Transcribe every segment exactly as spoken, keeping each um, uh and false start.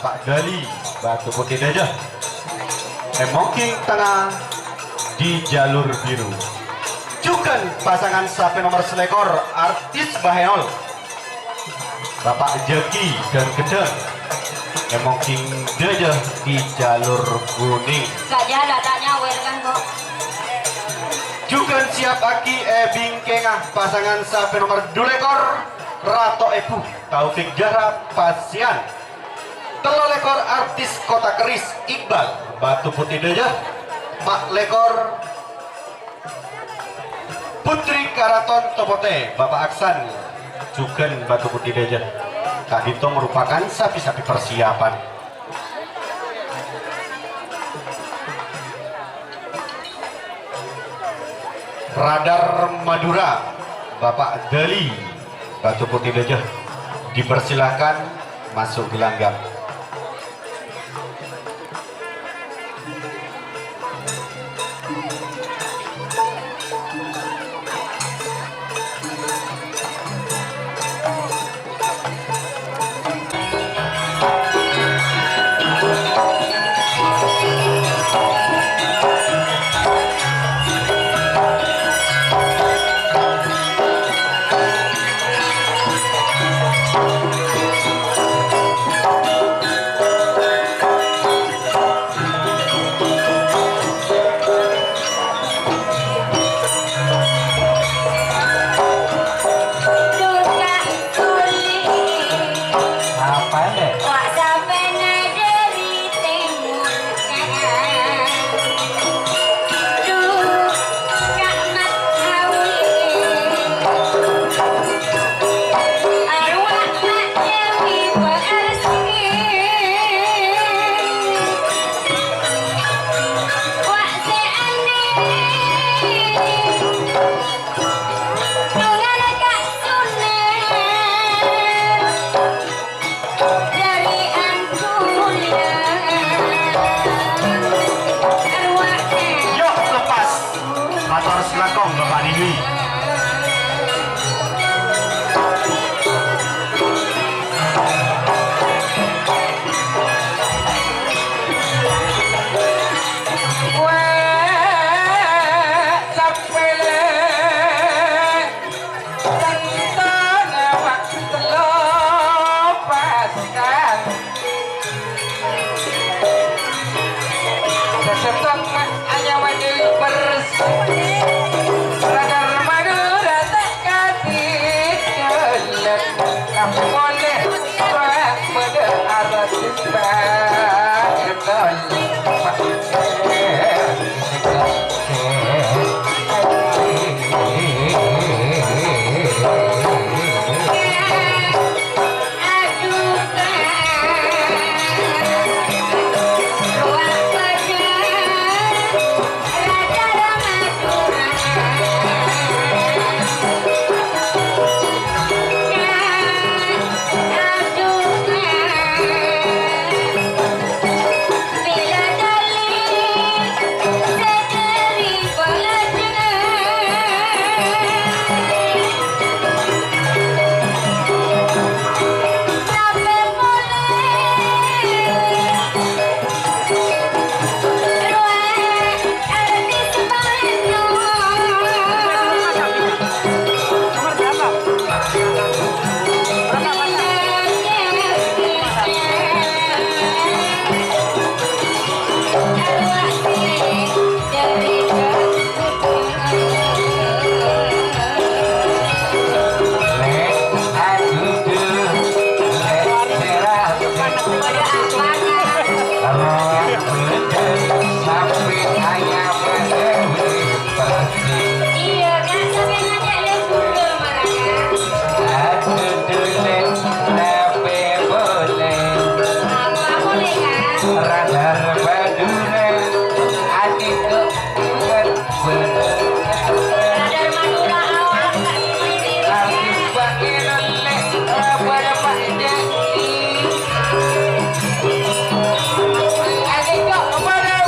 Pak Dali, Batu Putih Dâjâ. Èmongking tengnga di jalur biru. Jhughân pasangan sapè nomer salèkor, artis Bahenol. Bapak Jaki dan Gedhâng. Èmongking dâjâ di jalur kuning. Saja datanya wel kan, Bu. Jhughân siap aghi è bingkèngnga pasangan sapè nomer dulèkor, Rato Ebu, Taufik Zahra, Pasian. Tello lèkor artis Kota Keris, Iqbal, Batu Putih Dâjâ. Pa' lèkor Putri Karaton Topotè, Bapak Aksan, jhughân Batu Putih Dâjâ. Ka'dinto merupakan sapi-sapi persiapan. Radar Madura, Bapak Dali, Batu Putih Dâjâ, dipersilakan masuk gelanggang. Apa, Dek? Yo, lepas. Mator selangkong, Bapak Dwi. Wah, sapele. Tentang waktu lo pasang. Sesettong anyaman diri bersih. Radar Madura tak kasih kelek. Kamu boleh buat mode arah tiba. Iya, Kak, sampeyan ngajak lihat mundur malah, Kak. Aduh, dulek, nape boleh? Apa boleh, Kak? Radar Madura, adikku, bukan bener. Radar Madura, awak, Kak, ini. Artis Bang Enol, Lek, Rabar Pak Jaki. Adikku, pada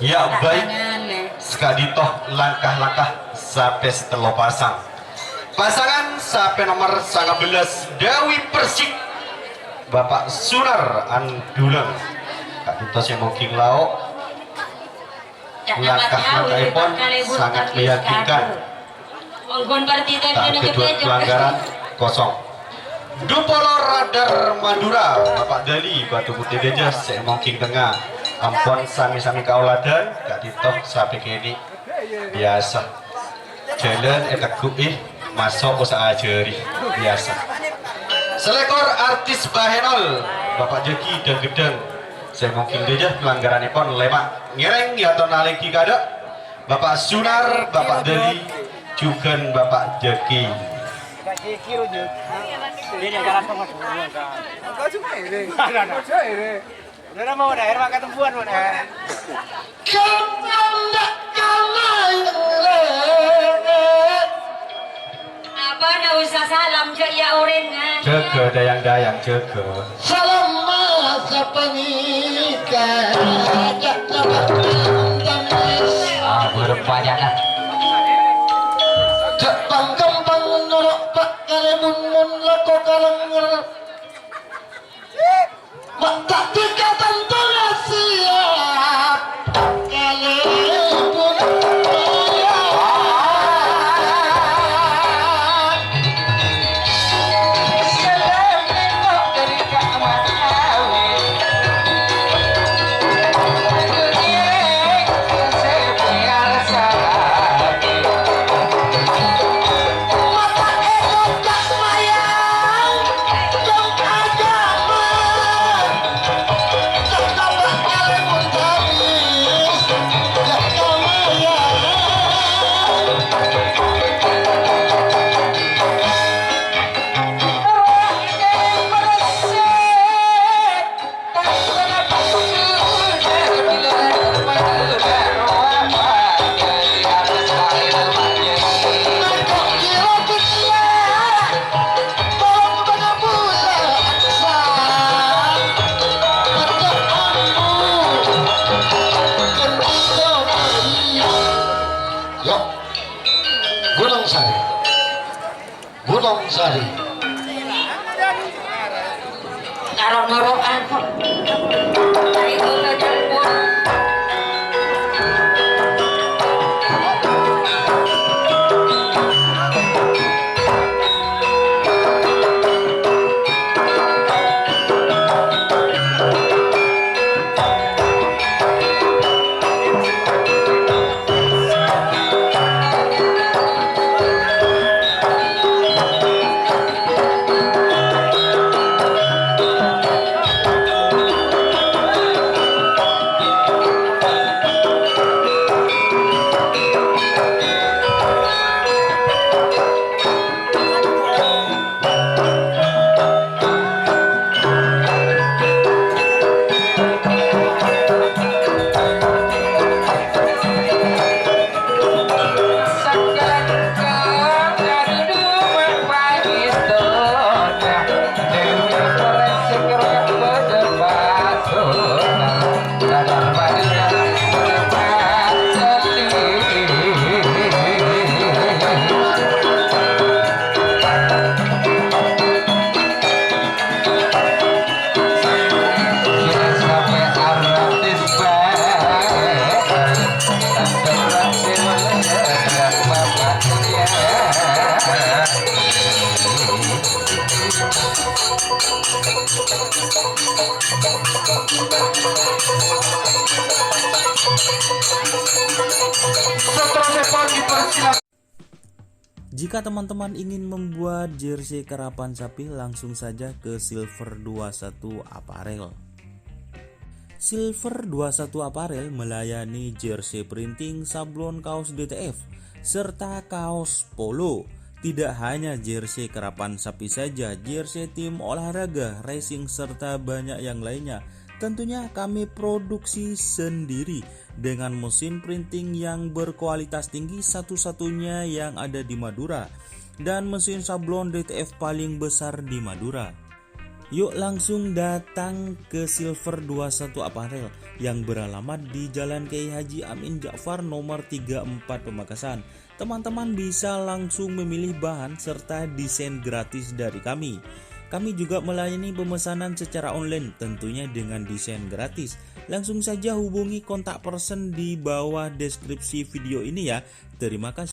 Ya, baik. Saka'dinto langkah-langkah sapè sè tello pasang. Pasangan sapè nomer sanga bellâs Dewi Persik, Bapak Sunar Anduleng. Ka'dinto sè mongking lao'. Langkah-langkahèpon sangat meyakinkan. Mongghun partita. Tak ada dua pelanggaran, kosong. Dupolo Radar Madura, Bapak Dali, Batu Putih Gajah, sè mongking tengnga. Ampon sami-sami kaulâdhân, ka'dinto sapè kènè'. Biyasa. Jhâlân ètegghu'i, maso' usaha ajhâri. Biyasa. Salèkor artis Bahenol, Bapak Jaki Danggeddang. Sè mongking gajah pelanggaranèpon lèma'. Ngèrèng yâ ton alèngghi kaadâ'. Bapak Sunar, Bapak Dali, jhughân Bapak Jaki. Udah, mau dah, air makan tempuan, mau dah. Apa ndak usah salam, cek ya orèng, ah. Jâgâ, dayang-dayang, jâgâ. Salam masa panèka, ajak sahabat. Ah, berempat jangan. Jhâ' pangkempang noro' Pak Kalemun mon lako kalènger. Mata tika tanto siap. Kalèmun. Yo, Gunung Sari. Gunung Sari. Karo noro'an. Jika teman-teman ingin membuat jersey karapan sapi, langsung saja ke Silver dua satu Apparel. Silver dua satu Apparel melayani jersey printing, sablon kaos D T F, serta kaos polo. Tidak hanya jersey karapan sapi saja, jersey tim olahraga, racing, serta banyak yang lainnya. Tentunya kami produksi sendiri dengan mesin printing yang berkualitas tinggi, satu-satunya yang ada di Madura, dan mesin sablon D T F paling besar di Madura. Yuk langsung datang ke Silver dua satu Apparel yang beralamat di Jalan Kiai Haji Amin Ja'far nomor tiga empat Pamekasan. Teman-teman bisa langsung memilih bahan serta desain gratis dari kami. Kami juga melayani pemesanan secara online, tentunya dengan desain gratis. Langsung saja hubungi kontak person di bawah deskripsi video ini ya. Terima kasih.